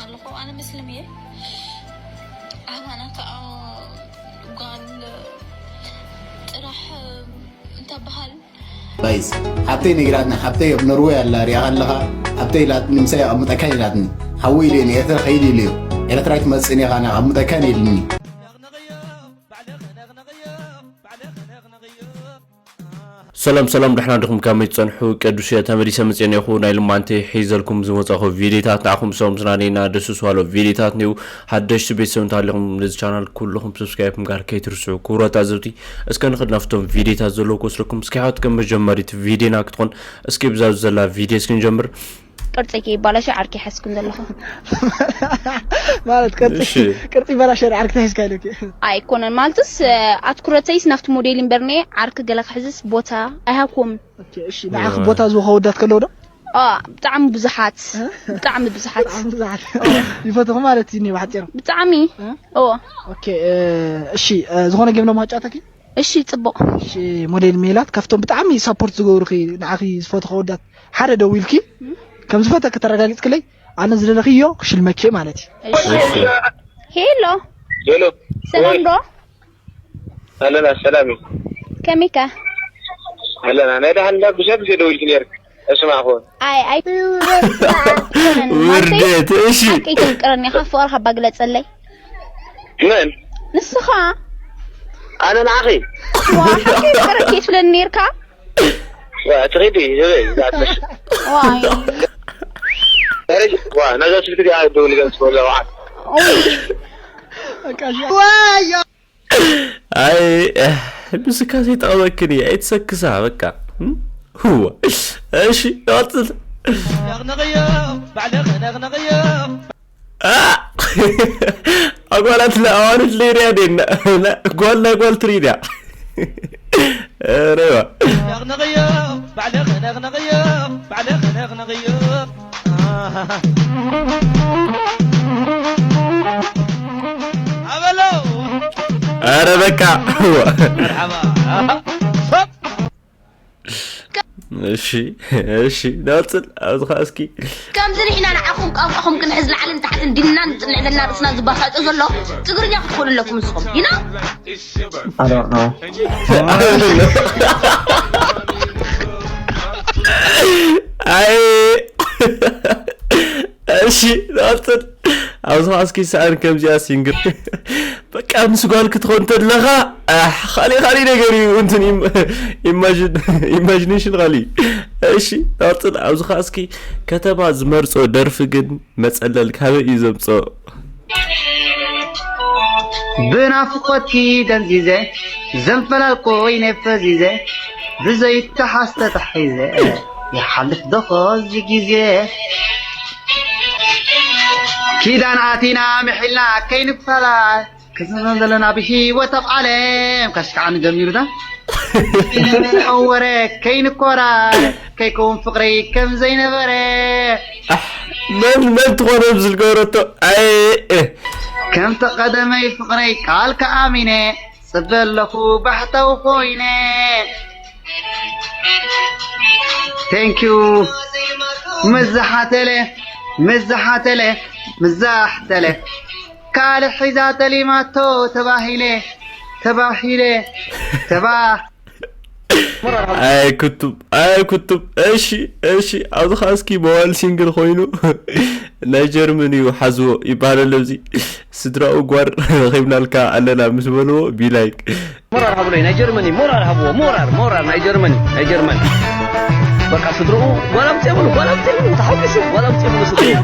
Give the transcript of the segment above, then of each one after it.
ኣለኹ ኣነ መስልም እየ ኣባና ከዓ ጓል ጥራሕ እንተበሃል ባይስ ሓብተይ ነጊራትና ሓብተይ ኣብ ኖርወይ ኣላ ሪኣ ኣለኻ ሓብተይ ኢላትኒ ምሳይ ኣቐምጠካን ኢላትኒ ሓወይ ኢለኒ ኤርትራ ከይድ ኢለዮ ኤርትራ ኣይትመፅእን ኢኻ ኣቐምጠካን ኢልኒ ሰላም ሰላም ደሕና ድኹም ካመይ ትጸንሑ ቅዱስ እየ ተመሊሰ መጽኤ ነኹ ናይ ልማንተ ሒዘልኩም ዝመጻኹ ቪዲዮታት ንዓኹም ሰላም ስናኔና ደስስዋሎ ቪዲዮታት ኒው ሓደሽቲ ቤተሰብ እንተሃሊኹም ነዚ ቻናል ኩልኹም ሰብስክራይብ ምግባር ከይትርስዑ ክቡራት ኣዘብቲ እስከ ንኽድ ናፍቶም ቪዲዮታት ዘለዉ ክወስደኩም እስኪ ሓወት ከም መጀመሪት ቪዲዮና ክትኾን እስኪ ብዛ ዘላ ቪዲዮ እስኪ ንጀምር ቅርጺ ከይባላሸ ዓርኪ ሓስኩም ዘለኹ ማለት ቅርጺ ቅርጺ ይባላሸ ዓርኪ ተሒዝካ ኢሉኪ ኣይኮነን ማለትስ ኣትኩረተይስ ናብቲ ሞዴል እምበርኒ ዓርኪ ገለ ክሕዝስ ቦታ ኣይሃብኩምን እሺ ንዓኺ ቦታ ዝወኸ ወዳት ከለዉ ዶ ብጣዕሚ ብዙሓት ብጣዕሚ ብዙሓት ይፈትኹ ማለት እዩ ብሓፂሩ ብጣዕሚ እሺ ዝኾነ ጌም ዶ ማጫወተኪ እሺ ፅቡቅ እሺ ሞዴል ሜላት ካብቶም ብጣዕሚ ሳፖርት ዝገብሩኺ ንዓኺ ዝፈትኹ ወዳት ሓደ ደው ኢልኪ ከም ዝፈተኪ ተረጋጊፅክለይ ኣነ ዝደለኽዮ ክሽልመኪ ማለት እዩ ሄሎ ሄሎ ሰላም ዶ ኣለና ሰላም እዩ ከመይካ ኣለና ናይ ደሓን እንዳ ብዙሕ ግዜ ደው ኢልኪ ነይርክ እስማዕኹ ኣይ ኣይ ውርደት እሺ ከይተፍቅረኒ ካብ ፍቅርካ ባግለፀለይ መን ንስኻ ኣነ ንዓኺ ዋሓቂ ፍቅር ከይትብለኒ ነርካ ትኺዲ ህበይ ዝኣትለሽ ዋይ ዋ ነዛ ስልክ ዲኣ ደውል ገጽ ወዛ ዋዓት ዋዮ ኣይ ምስካ ዘይጠቕመክን እየ ኣይትሰክሳ በቃ ህዋ እሺ ቀጽል ነቕነቕዮ ባዕልኽ ነቕነቕዮ ኣጓላት ለኣዋልድ ለይርያ ደና ጓል ናይ ጓል ትሪድያ ረዋ ነቕነቕዮ ባዕልኽ ነቕነቕዮ ባዕልኽ ነቕነቕዮ ኣበሎ ኣረ በቃ መርሓባ እሺ እሺ ናጽል ኣብዚ ኸዓ እስኪ ከምዚ ንሕና ንዓኹም ቋንቋኹም ክንሕዝ ላዕልን ታሕትን ዲንና ንጽንዕ ዘለና ርእስና ዝባሳጦ ዘሎ ትግርኛ ክትኽእሉ ኣለኩም ንስኹም you know I don't know. ኣይ እሺ ናጽል ኣብዚ ኸዓ እስኪ ሰኣን ከምዚኣ ሲንግል በቃ ምስ ጓል ክትኾን ተለኻ ካሊእ ካሊእ ነገር እዩ እንትን ኢማጂኔሽን ካሊእ እሺ ናጽል ኣብዚ ኸዓ እስኪ ከተማ ዝመርጾ ደርፊ ግን መጸለል ካበይ እዩ ዘምጽኦ ብናፍቆትኪ ደንዚዘ ዘንፈላል ኮይነ ፈዚዘ ብዘይተሓስ ተታሒዘ ይሓልፍ ዶኾ እዚ ግዜ ኪዳን ኣቲና ምሒልና ከይንፈላል ክዝመን ዘለና ብሂወት ኣብ ዓለም ካሽ ከዓ ንጀሚሩ ዳ ወረ ከይንኮራር ከይከውን ፍቅረይ ከም ዘይነበረ መን መን ትኾነ ዝገበረቶ ኣየ ከምቲ ቀደመይ ፍቅረይ ቃል ከኣሚነ ጽበ ኣለኹ ባሕታዊ ኮይነ Thank you ምዝሓተለ ምዝሓተለ ምዛሕተለ ካልእ ሒዛ ጠሊማቶ ተባሂለ ተባሂለ ተባ ኣይ ክቱብ ኣይ ክቱብ እሺ እሺ ኣብዚ ኸዓ እስኪ መዋል ሲንግል ኮይኑ ናይ ጀርመን እዩ ሓዝዎ ይበሃል ኣሎ እዚ ስድራኡ ጓር ረኺብናልካ ኣለና ምስ በልዎ ቢላይክ ሞራል ሃብሎይ ናይ ጀርመኒ ሞራል ሃብዎ ሞራል ሞራል ናይ ጀርመኒ ናይ ጀርመን በቃ ስድርኡ ጓል ኣምፅእ የብሉ ጓል ኣምፅእ የብሉ ተሓጒሱ ጓል ኣምፅእ የብሉ ስድርኡ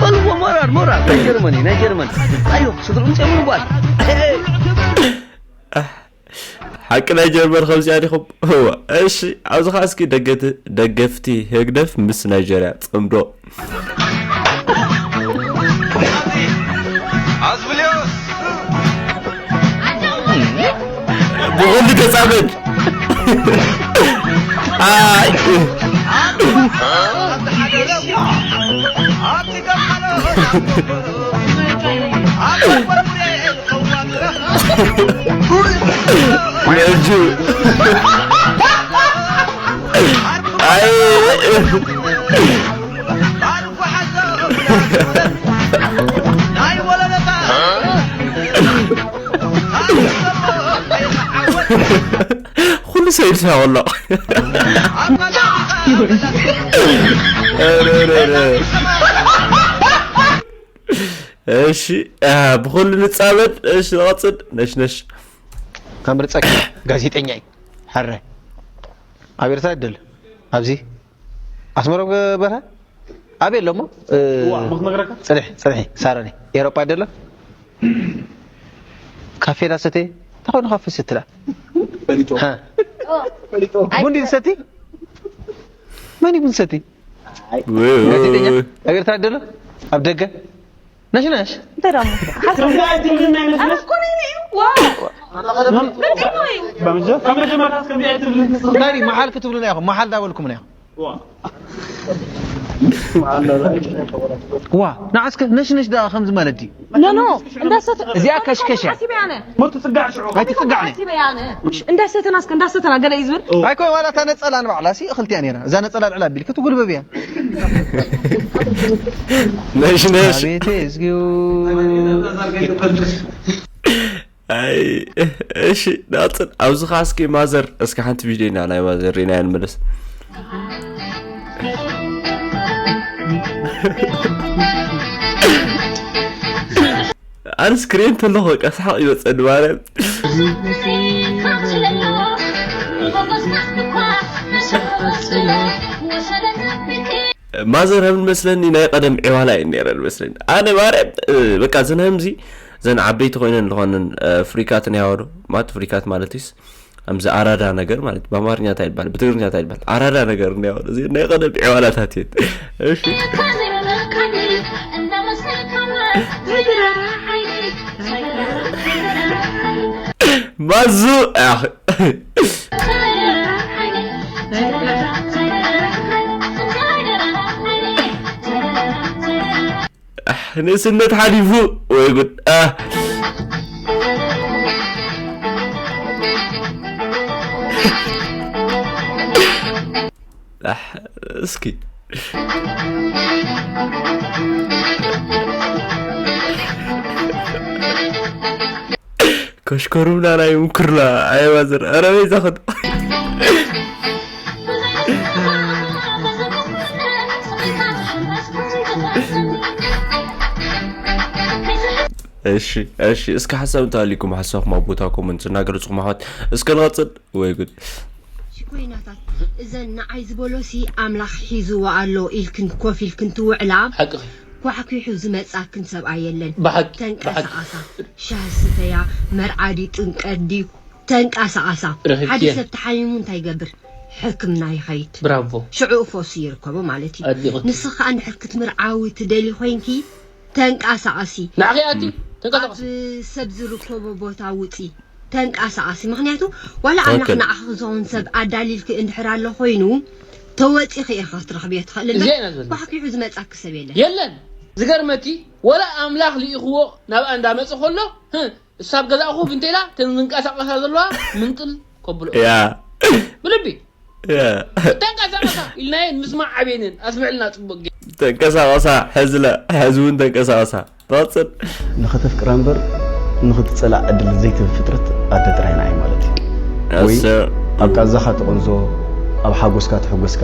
በልዎ ሞራል ሞራል ናይ ጀርመኒ ናይ ጀርመን ኣዮ ስድርኡ ምፅእ የብሉ ጓል ሓቂ ናይ ጀርመን ከምዚኣ ዲኹም እወ እሺ ኣብዚ ኸዓ እስኪ ደገቲ ደገፍቲ ህግደፍ ምስ ናይጀርያ ፅምዶ ብኹሉ ተፃመድ ኣይ ነጁ ኣይ ናይ ወለዶታ ኩሉ ሰይድ ሳወሎ እሺ። ብኩሉ ንጻበድ። እሺ ንቐጽል። ነሽ ነሽ። ከምርጸኪ ጋዜጠኛ እዩ። ሕረ ኣብ ኤርትራ ይደል ኣብዚ ኣስመሮም በርሀ ኣበይ ኣሎ እሞ? እዋ፣ እሞ ክነግረካ? ጽንሒ፣ ጽንሒ፣ ሳረኒ። ኤውሮጳ ኣይደሎ? ካፌ ዳሰተ፣ እንታይ ኮይኑ ካፌ ስትላ? ፈሊጦ። ሃ? ፈሊጦ። ቡን ድዩ ትሰቲ? መን እዩ ቡን ዝሰቲ? ኣይ። ወይ፣ ወይ፣ ጋዜጠኛ? ወይ። ኣብ ኤርትራ ኣይደሎ? ኣብ ደገ? ነሽ፣ ነሽ? እንታይ ደሞ? ከምዚ ኣይትብልን ኣይመስለሽ? ኣነ እኮ ነኝ፣ ነኝ። ዋ። በቃ ነው። በመጀ-፣ ካብ መጀመርያ እስከ ከምዚ ኣይትብልን። መሪ፣ መሓል ክትብሉና ኢኹም፣ መሓል ዳበልኩምና ኢኹም። ዋ፣ ንዓ እስከ ነሽነሽ ደኣ ከምዚ ማለት ድዩ? ኖ፣ ኖ፣ እንዳሰተ-፣ እዚኣ ከሽከሽ እያ። ሓሲበ ኣነ። ሞ ትጽጋዕ ሽዑ። ኣይትጽጋዕ ነይ። ሓሲበ ኣነ። እንዳሰተና እስከ፣ እንዳሰተና ገለ እዩ ዝብል። ኣይኮን ዋላ እታ ነጸላ ንባዕላ ሲ እኽልቲ እያ ነይራ። እዛ ነጸላ ልዕል ኣቢልኪ ትጉልበብ እያ። ነሽነሽ። ኣቤት እዝጊዮ። ኣይ፣ እሺ፣ ንቐጽል። ኣብዚ ኸዓ እስኪ ማዘር፣ እስኪ ሓንቲ ቪድዮ ኢና ናይ ማዘር ሪና ንመለስ። ኣነ ስክሪን ተለኹ በቃ ሰሓቕ ይወጸኒ ማርያም። ማዘር ከም መስለኒ ናይ ቀደም ዕዋላ እዩ ነይረን መስለኒ። ኣነ ማርያም፣ እ፣ በቃ እዘን ከምዚ፣ እዘን ዓበይቲ ኮይነን ዝኾነን፣ እ፣ ፍሪካት ናይ ዋዶ፣ ማለት ፍሪካት ማለት እዩስ፣ ከምዚ ኣራዳ ነገር ማለት፣ ብኣማርኛ እንታይ ይባል፣ ብትግርኛ እንታይ ይባል፣ ኣራዳ ነገር ናይ ዋዶ፣ እዚ ናይ ቀደም ዕዋላታት እየን። እሺ። ማዙ፣ ኣኽ። ንእስነት ሓሊፉ፣ ወይ ጉድ። ኣህ። ኣሕ፣ እስኪ። ከሽከሩና ናይ ምኩርና ኣየባዝር። ኧረ በይዛኹም። እሺ፣ እሺ፣ እስከ ሓሳብ እንተሃልዩኩም፣ ሓሳብኩም ኣብ ቦታ ኮመንት እናገለጽኩም ኣሕዋት፣ እስከ ንቐጽል። ወይ ጉድ። ሽኮይናታት፣ እዘን ንዓይ ዝበሎሲ ኣምላኽ ሒዝዎ ኣሎ ኢልክን ኮፍ ኢልክን ትውዕላ፣ ሓቅኺ። ኳሕኲሑ ዝመጻክን ሰብኣይ የለን። ብሓቂ፣ ተንቀሳቐሳ፣ ብሓቂ። ሻሂ ስተያ፣ መርዓ ድዩ ጥምቀት ድዩ፣ ተንቀሳቐሳ። ረኺብክየን። ሓደ ሰብ ተሓሚሙ እንታይ ይገብር? ሕክምና ይኸይድ። ብራቮ። ሽዑ ፈውሲ ይርከቦ ማለት እዩ። ኣድኒቑኪ። ንስኺ ከኣ እንድሕር ክትምርዓዊ ትደሊ ኮይንኪ፣ ተንቀሳቐሲ። ንዓኺ ኣቲ፣ ተንቀሳቐሲ። ኣብ ሰብ ዝርከቦ ቦታ ውጺ። ተንቀሳቐሲ። ምኽንያቱ፣ ዋላ ኣምላኽ ትክክል። ንዓኺ ዝኸውን ሰብ ኣዳሊልኪ እንድሕር ኣሎ ኮይኑ፣ ተወጺኺ ኢኻ ክትረኽብዮ ትኽእል እምበር፣ እዚኣ ኢና ዝበልና። ኳሕኲሑ ዝመጻኪ ሰብ የለን። የለን። ዝገርመኪ፣ ወላ ኣምላኽ ልኢኽዎ ናብኣ እንዳመጸ ከሎ፣ ህም፣ እሳ ኣብ ገዛኣ ኮፍ እንተ ኢላ፣ እተን ዝንቀሳቐሳ ዘለዋ ምንጥል ከብሎ። ያ። ብልቢ። ያ። ተንቀሳቐሳ ኢልናየን ምስማዕ ዓብየንን ኣስምዕልና ጽቡቕ ጌ-። ተንቀሳቐሳ፣ ሕዝለ፣ ሕዚ እውን ተንቀሳቐሳ። ትቐጽል። ንኽተፍቅራ እምበር ንኽትጸላእ ዕድል ዘይትህብ ፍጥረት ኣደ ጥራይ ንዓይ ማለት እዩ። ወይ ኣሰ-፣ ኣብ ቃንዛኻ ትቐንዞ፣ ኣብ ሓጎስካ ትሕጎስካ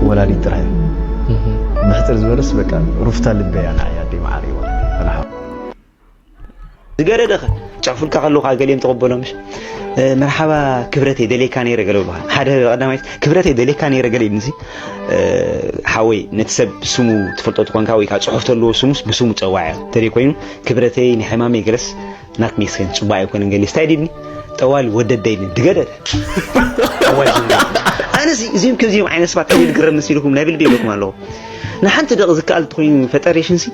ወላዲት ጥራይ እዩ። እህ። ብሕጽር ዝበለስ በቃ ሩፍታ ልበይ እያ ንዓይ ኣደይ መዓረይ ማለት እዩ። ዝገደደኸ ጨፉልካ ከለውካ ገሊኦም ተቐበሎም፣ ምሽ? እ፣ መርሓባ ክብረተይ ደልየካ ነይረ ገለ ብሉኻ። ሓደ ቀዳማይት ክብረተይ ደልየካ ነይረ ገለ ኢሉኒ። እ፣ ሓወይ ነቲ ሰብ ብስሙ ትፈልጦ ተኾንካ ወይ ከዓ ጽሑፍ ተለዎ ስሙስ ብስሙ ጸዋዕ። ተደይ ኮይኑ ክብረተይ ናይ ሕማመይ ገለስ ናት ሜስከን ጽቡቕ ኣይኮነን ገለ ስታይ ድኒ ጠዋል ወደደ ኢሉኒ። ድገደደ። ኣዋይ ዝም በል። ኣነሲ እዚኦም ከምዚኦም ዓይነት ሰባት ከመይ ዝግረም መሲልኩም ናይ ብልቢ ይብለኩም ኣለኹ። ንሓንቲ ደቕ ዝከኣል እንተኾይኑ ፈጠሬሽንሲ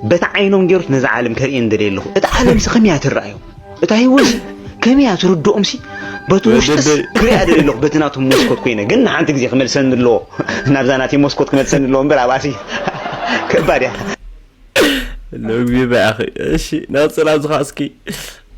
በቲ ዓይኖም ገይሩት ነዛ ዓለም ከርእየን ደልየ ኣለኹ። እታ ዓለምሲ ከመይ እያ ትረኣዮም? እታ ህይወትሲ ከመይ እያ ትርድኦምሲ? በቲ ውሽጥስ ወደደይ። ክሪኣ ደልየ ኣለኹ፣ በቲ ናቶም መስኮት ኮይነ። ግን ንሓንቲ ግዜ ክመልሰኒ ኣለዎ። ናብዛ ናተይ መስኮት ክመልሰኒ ኣለዎ እምበር ኣብኣሲ ከባድ እያ። ሎሚ ብኣኺ። እሺ፣ ናብ ጽላም ዝኻ እስኪ።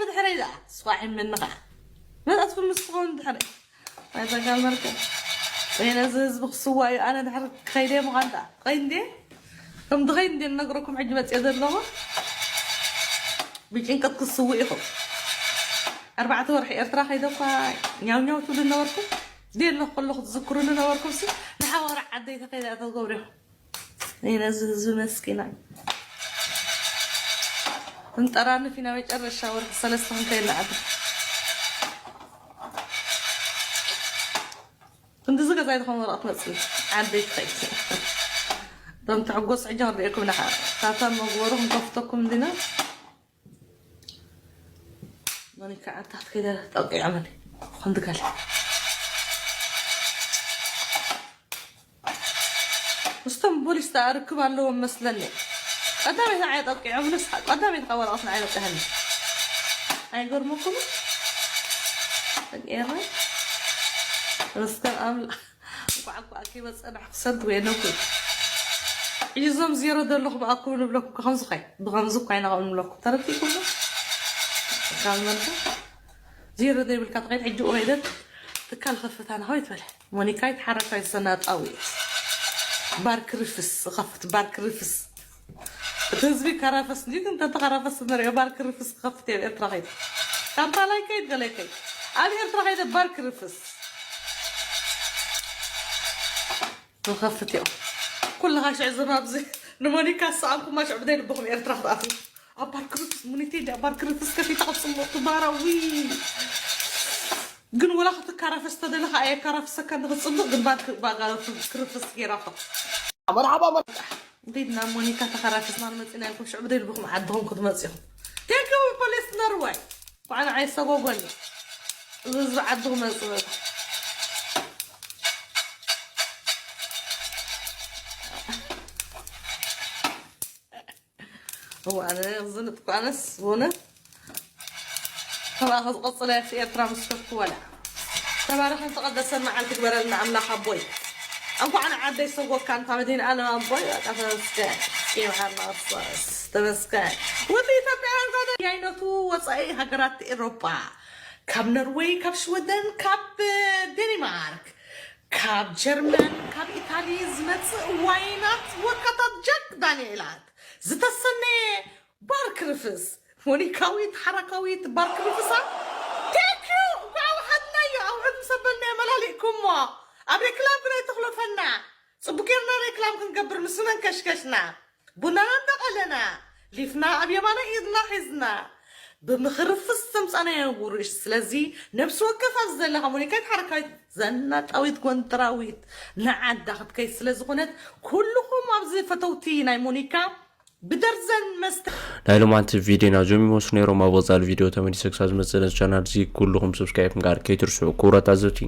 ብድሕረይ ደኣ ስዋዕ ይመንኻ መጣት ምስ ትኸውን ድሕረይ ኣይተጋመርከ ወይ ነዚ ህዝቢ ክስዋ እዩ ኣነ ድሕር ከይደ ምዃን ደኣ ትኸይድ እንዴ ከም ድኸይድ እንዴ ነግረኩም ሕጂ መፅኦ ዘለኹ ብጭንቀት ክስውእ ኢኹም ኣርባዕተ ወርሒ ኤርትራ ከይደ እኳ ኛው ኛው ትብሉ ነበርኩም ደለ ከለኹ ትዝክሩኒ ነበርኩም ሲ ንሓዋራ ዓደይ ተኸይዳ ተገብሩ ኢኹም ነዚ ህዝቢ መስኪና እንጠራንፍ ኢና መጨረሻ ወርሒ ሰለስተ ክንከይድ ንዓዲ ክንድዚ ገዛ ይትኾን ወረቕ ትመፅእ ዓደይ ትኸይድ እቶም ትሕጎስ ሕጂ ክንሪኤኩም ኢና ካብታ መግበሩ ክንከፍተኩም እንዲና ሞኒካ ኣብ ታሕቲ ከይደ ጠቂዖመኒ ከምዚ ገለ ምስቶም ቦሊስ ተኣርክብ ኣለዎም መስለኒ ቀዳመይቲ ንዓይ ጠቂዖም ንስ ቀዳመይቲ ካብ ወረቐት ንዓይ በፅሐኒ ኣይገርመኩም ጠቂዐ መስከም ኣምላኽ እንኳዕ እንኳዕ ከይበፀና ክሰንት ወይ ነኩ ሕጂ እዞም ዜሮ ዘለኹም ኣኩም ንብለኩም ከምዚ ኸይ ብከምዚ እኳ ኢና ከምኡ ንብለኩም ተረዲእኩም ካብ መልካ ዜሮ ዘይብልካ ተኸይድ ሕጂ ወይደት ትካል ከፍታና ሆይ ትበለ ሞኒካይ ተሓረካይ ሰናጣዊ ባርክ ርፍስ ኸፍት ባርክ ርፍስ ህዝቢ ከራፈስ እንዲ እንተ ተኸራፈስ ንሪኦ ባር ክርፍስ ክኸፍት እየ ኤርትራ ከይደ። ካምፓላ ይከይድ ገለ ይከይድ። ኣብ ኤርትራ ከይደ ባር ክርፍስ ክኸፍት እዮ። ኩልኻ ሽዕ ዘም ኣብዚ ንሞኒካ ሰኣምኩማ ሽዕ ብደይ ልብኹም ኤርትራ ክትኣትዉ። ኣብ ባር ክርፍስ ሙኒቴ እንዲ ኣብ ባር ክርፍስ ከፊታ ክትጽምቕ ትባራ። ዊ ግን ወላ ክትካራፈስ ተደለኻ ኣየካራፍሰካ ንክትጽብቕ ግን ባር ክርፍስ ገይራቶ። مرحبا مرحبا እንዴት ናብ ሞኒካ ተኸራፊስና ንመፂና ኢልኩም ሽዑ ብደይ ልብኹም ዓድኹም ክትመፂኹም ቴንኪው ፖሊስ ነርዋይ ኳዕና ዓይሰጎጎኒ እዚ ህዝቢ ዓድኹም መፅበ እዋ ኣነ ዝንጥቋነስ ሆነ ተባኸ ዝቐፅለ ኤርትራ ምስ ከፍትወላ ተባረኸን ተቐደሰን መዓልቲ ግበረልና ኣምላኽ ኣቦይ። እንኳዕ ንዓደይ ሰጎካ እንታ መድህን ኣለም ኣቦይ በቃ ተመስገን። እስኪ መሓርና ክርስቶስ ተመስገን። ውድ ኢትዮጵያውያን ጓደ ያይነቱ ወፃኢ ሃገራት ኤሮጳ ካብ ኖርዌይ፣ ካብ ሽወደን፣ ካብ ዴንማርክ፣ ካብ ጀርመን፣ ካብ ኢታሊ ዝመፅእ ዋይናት ወርቃታት ጃክ ዳንኤላት ዝተሰነየ ባር ክርፍስ ሞኒካዊት ሓራካዊት ባር ክርፍሳ ቴንኪዩ እንኳዕ ኣውሓድናዮ ኣውሕድ ምሰበልና የመላሊእኩሞ ኣብ ሬክላም ግን ኣይተኽለፈና ፅቡቅ ጌርና ሬክላም ክንገብር ምስ መንከሽከሽና ቡናና እንዳቐለና ሊፍና ኣብ የማናይ ኢድና ሒዝና ብምኽርፍስ ዘምፃናዮ ጉርሽ ስለዚ ነብሲ ወከፍ ኣብዚ ዘለኻ ሞኒካዊት ሓረካዊት ዘናጣዊት ጎንትራዊት ንዓዳ ክትከይድ ስለ ዝኾነት ኩልኹም ኣብዚ ፈተውቲ ናይ ሞኒካ ብደርዘን መስተ ናይ ሎማንቲ ቪድዮ ናዞም ይመስሉ ነይሮም ኣብ ወፃሊ ቪድዮ ተመሊሰ ክሳብ ዝመፅእ ነዚ ቻናል እዚ ኩልኹም ሰብስክራይብ ምግባር ከይትርስዑ ክቡራት ኣዘብቲ